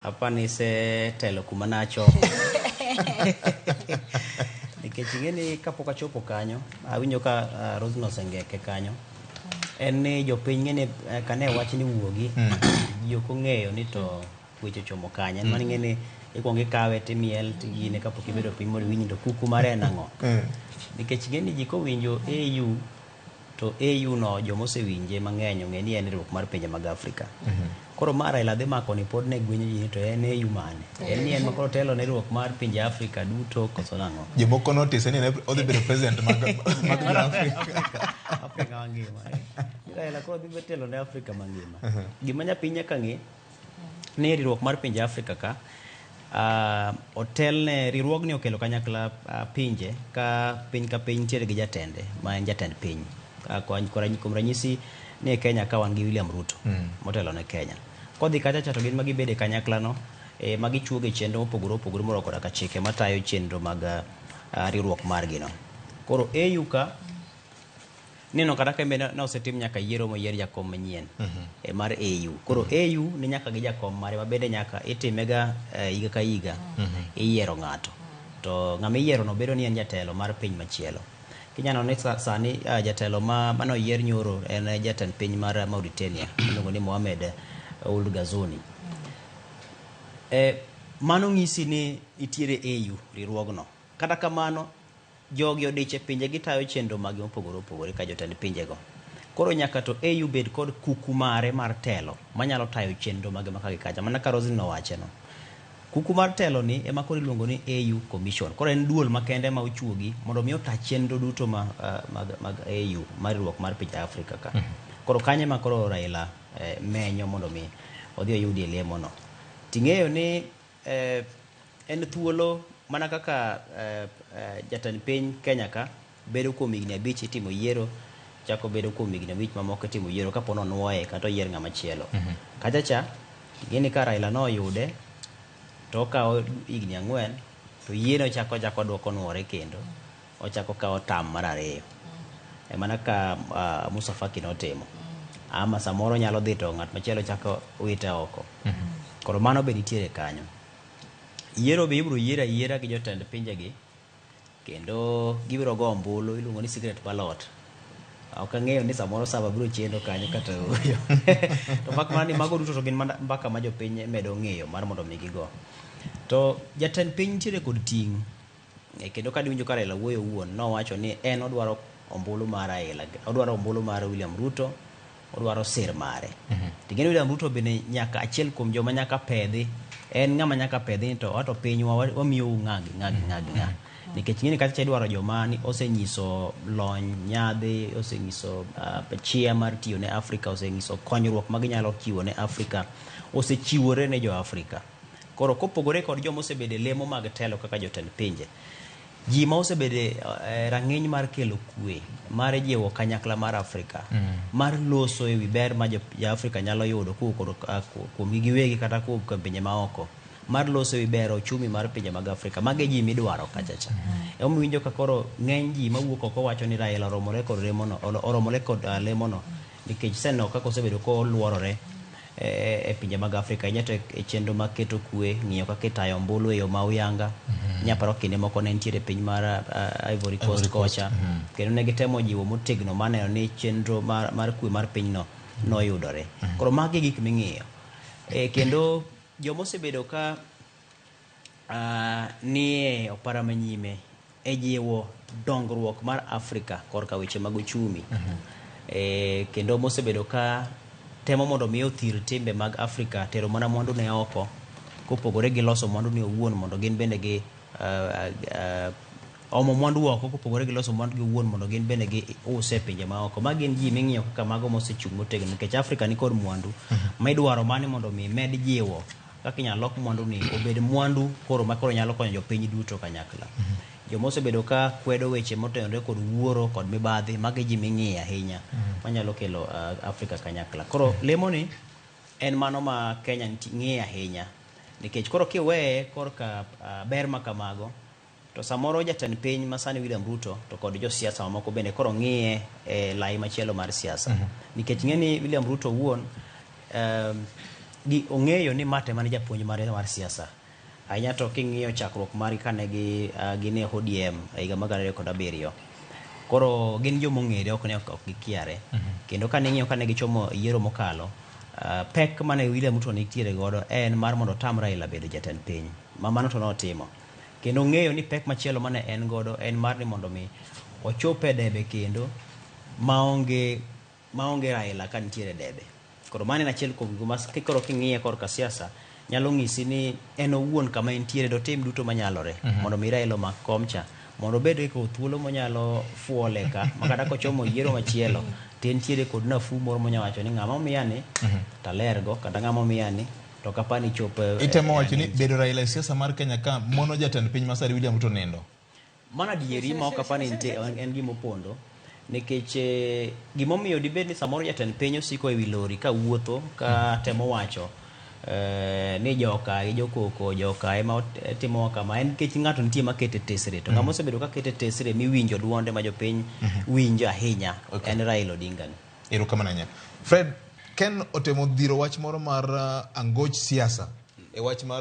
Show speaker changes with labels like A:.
A: Apa ni isetelo kuma nachomo. Nikech ing'e ni kapok achopo kanyo, awinjo ka Roselyn osengeke kanyo. En ni jopiny ng'e ni kane wach ni wuogi, ji ok ong'eyo ni to weche ochomo kanye. En mana ing'e ni ikuongo ikawe timiel tigine kapok ibedo piny mondo iwinj ni to kuku mare en ang'o. Nikech ing'e ni ji kowinjo AU to AU no joma osewinje mang'eny ong'e ni en riwruok mar pinje mag Afrika. Koro ma Raila dhi mako ni pod ne gwenyo ji ni to en AU mane? En ni en ma koro telo ne riwruok mar pinje Afrika duto koso nang'o?
B: Jomoko notise ni odhi bedo president mag jo Afrika.
A: Afrika mangima. Ni Raila koro dhi telo ne Afrika mangima. Gima nyapiny nyaka ng'e ni riwruok mar pinje Afrika ka otelne riwruogni okelo kanyakla pinje ka piny ka piny nitiere gi jatende ma en jatend piny. Kuom ranyisi ni e Kenya ka wan gi William Ruto motelo ne Kenya. Kodhi kacha cha to gin ma gibede kanyakla no ma gichuoge chenro mopogore opogore moriwo koda ka chike matayo chenro mag riwruok margi no. Koro AU ka neno kata ka ne osetim nyaka yiero moyier jakom manyien mar AU. Koro AU ni nyaka gi jakom mare ma bende nyaka itimega higa ka higa iyiero ng'ato. To ng'ama iyiero no bedo ni en jatelo mar piny machielo. Kinyalo ni sani jatelo mane oyier nyoro en jatend piny mar Mauritania iluongo ni Mohamed Ould Ghazouani. Mano ng'isi ni nitiere AU riwruogno. Kata kamano jogi odich e pinje gitayo chenro maggi mopogore opogore ka jotend pinjego. Koro nyaka to AU bed kod kuku mare mar telo manyalo tayo chenro mage ma ka gi kacha. Mana ka Roselyn owache no. Kuku mar telo ni ema koro iluongo ni AU Commission. Koro en duol makende ma ochuogi mondo mi ota chenro duto ma, mag AU mar riwruok mar pinje Afrika ka. Koro kanyo ema koro Raila menyo mondo mi odhi oyudie lemo no. Ting'eyo ni en thuolo mana kaka jatend piny Kenya ka bedo kuom higni 5 itimo yiero, chako bedo kuom higni 5 mamoko itimo yiero kapo ni onuoye kata oyier ng'ama chielo. Kacha cha ing'e ka Raila noyude to okawo higni 4 to yieno chako duoko nuore kendo ochako kawo tam mar 2. Mana ka Musa Faki notimo. Ama samoro nyalo dhi to ng'at machielo chako wite oko. Koro mano be nitiere kanyo. Yiero be ibiro yiero ayiera gi jotend pinjegi kendo gibiro go ombulu iluongo ni secret ballot. Ok ang'eyo ni samoro saba biro chendo kanyo kata ooyo. To mak mana ni mago duto to gin mana mbaka ma jopiny medo ng'eyo mar mondo mi gigo. To jatend piny nitiere kod ting'. Kendo ka diwinjo ka Raila wuoyo owuon, nowacho ni en odwaro ombulu mar Raila, odwaro ombulu mar William Ruto, odwaro sir mare. Ting'eni William Ruto bende nyaka achiel kuom joma nyaka pedhi, en ng'ama nyaka pedhi ni to wato pinywa wamiyou ng'a gi ng'a gi ng'a gi ng'a. Nikech ing'eni kacha idwaro joma ni osenyiso lony, nyadhi, osenyiso chia mar tiyo ne Afrika, osenyiso konyruok ma ginyalo chiwo ne Afrika, osechiwore ne jo Afrika. Koro kopogore kod joma osebedo e lemo mag telo kaka jotend pinje, ji ma osebedo e rang'iny mar kelo kwe, mar jiwo kanyakla mar Afrika, mar loso ewi ber ma jo Afrika nyalo yudo kowuok kuomgi giwegi kata kowuok kuom pinje maoko, mar loso ewi bero ochumi mar pinje mag Afrika. Mago e ji midwaro kacha cha. Emomiyo iwinjo ka koro ng'eny ji mawuok oko wacho ni Raila oromore kod lemono, oromore kod lemono nikech seneno kaka osebedo koluorore e pinje mag Afrika ahinya to e chenro mag keto kwe, ng'iyo kaka itayo ombulu e yo ma uyanga. Inyaparo kinde moko ne nitiere piny mar Ivory Coast kocha kendo ne gitemo jiwo motegno mar neno ni chenro mar kwe mar pinyno noyudore. Koro magi e gik ming'iyo. Kendo joma osebedo ka nie opara manyime e jiwo dongruok mar Afrika korka weche mag ochumi. Kendo mosebedo ka temo mondo mi othir timbe mag Afrika tero mana mwandu ne oko kopogore gi loso mwandu ne owuon mondo gin bende gi omo mwandu oko kopogore gi loso mwandu gi owuon mondo gin bende gi use e pinje ma oko. Magi gin ji ming'iyo kaka mago mosechung' motegno nikech Afrika nikod mwandu ma idwaro mani mondo mi med jiwo kaka inyalo lok mwandu ni obed mwandu koro ma koro nyalo konyo jopiny duto kanyakla. Joma osebedo ka kwedo weche motenore kod wuoro kod mibadhi, magi ji ming'iyo ahinya manyalo kelo Afrika kanyakla. Koro lemo ni en mano ma Kenya ng'iyo ahinya nikech koro kiweye korka ber ma kamago to samoro jatend piny masani William Ruto to kod josiasa mamoko bende koro ng'iye e lai machielo mar siasa. Nikech ng'e ni William Ruto owuon Gi ong'eyo ni ma to ema ne japuonj mare mar siasa. Ahinya to king'iyo chakruok margi kane gi gin e ODM e higa mar 2007. Koro gin joma ong'ere ok ni ok gikiare. Kendo kane ing'iyo kane gichomo yiero mokalo, pek mane William Ruto nitiere godo en mar mondo otam Raila bedo jatend piny. Ma mano to notimo. Kendo ong'eyo ni pek machielo mane en godo en mar ni mondo mi ochop e debe kendo maonge maonge Raila ka nitiere e debe. Koro mano en achiel kuom gigo ma koro king'iye korka siasa nyalo ng'isi ni en owuon kama entiere dotim duto manyalore mondo mi Raila omak kom cha mondo obed kod thuolo monyalo fuole ka ma kata kochomo yiero machielo to entiere kod nafuu moro monyalo wacho ni ng'ama omiya ni to alergo kata ng'ama omiya ni to ok apar ni chopo e
B: Itemo wacho ni bedo Raila e siasa mar Kenya ka mono jatend piny masani William Ruto nindo.
A: Mano adieri ma ok apar ni nitie en gima opondo nikech gimomiyo dibed ni samoro jatend piny osiko ewi lori ka wuotho ka temo wacho ni joka gi jokoko joka ema timowa kama en nikech ng'ato nitie makete tesre to ng'ama osebedo ka kete tesre miwinjo duonde ma jopiny winjo ahinya en Raila Odinga ni.
B: Erokamano ahinya. Fred, Ken otemo dhiro wach moro mar angoch siasa e wach mar